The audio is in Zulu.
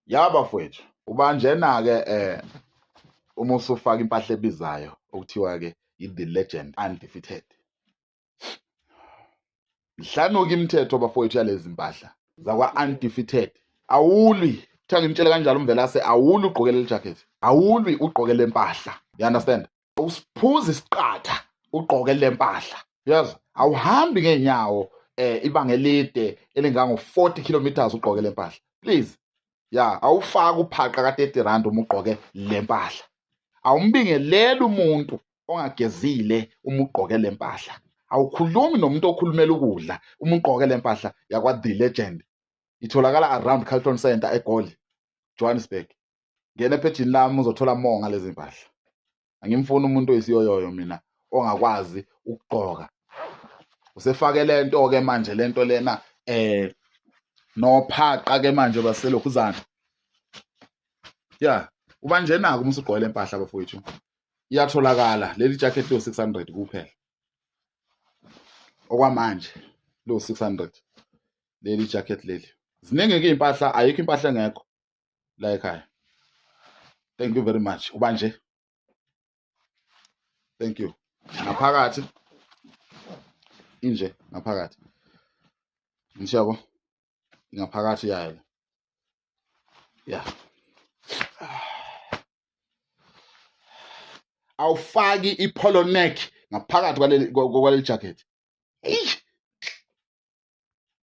Ya bafowethu, ubanjena-ke uma usufaka impahla ebizayo okuthiwa-ke i-The Legend Undefeated. Mhlanuka imithetho bafowethu yalezi mpahla zakwa-Undefeated. Awulwi, kuthiwa ngimtshele kanjalo uMvelase, awulwi ugqoke leli jacket, awulwi ugqoke le mpahla. You understand? Usiphuza isiqatha ugqoke le mpahla. Uyezwa? Awuhambi ngeenyawo ibanga elide elingango 40 kilometers ugqoke le mpahla. Please. Ya, awufaki uphaqa ka 30 rand uma ugqoke le mpahla. Awumbingeleli umuntu ongagezile uma ugqoke le mpahla. Awukhulumi nomuntu okhulumela ukudla uma ugqoke le mpahla yakwa The Legend. Itholakala around Carlton Center eGoli, Johannesburg. Ngena ephejini lami uzothola more ngalezi mpahla. Angimfuni umuntu oyisiyoyoyo mina ongakwazi ukugqoka. Usefake lento ke manje lento lena nophaqa ke manje baselokhuzana. Ya, uba njenako uma usugqoke le mpahla bafowethu. Iyatholakala leli jacket lo 600 kuphela. Okwamanje lo 600 leli jacket leli. Ziningi ke impahla, ayikho impahla engekho la ekhaya. Thank you very much. Uba nje. Thank you. Ngaphakathi inje ngaphakathi. Ngishabo ngaphakathi yayo. Yeah. Awufaki i-polo neck ngaphakathi kwaleli jacket. Eish.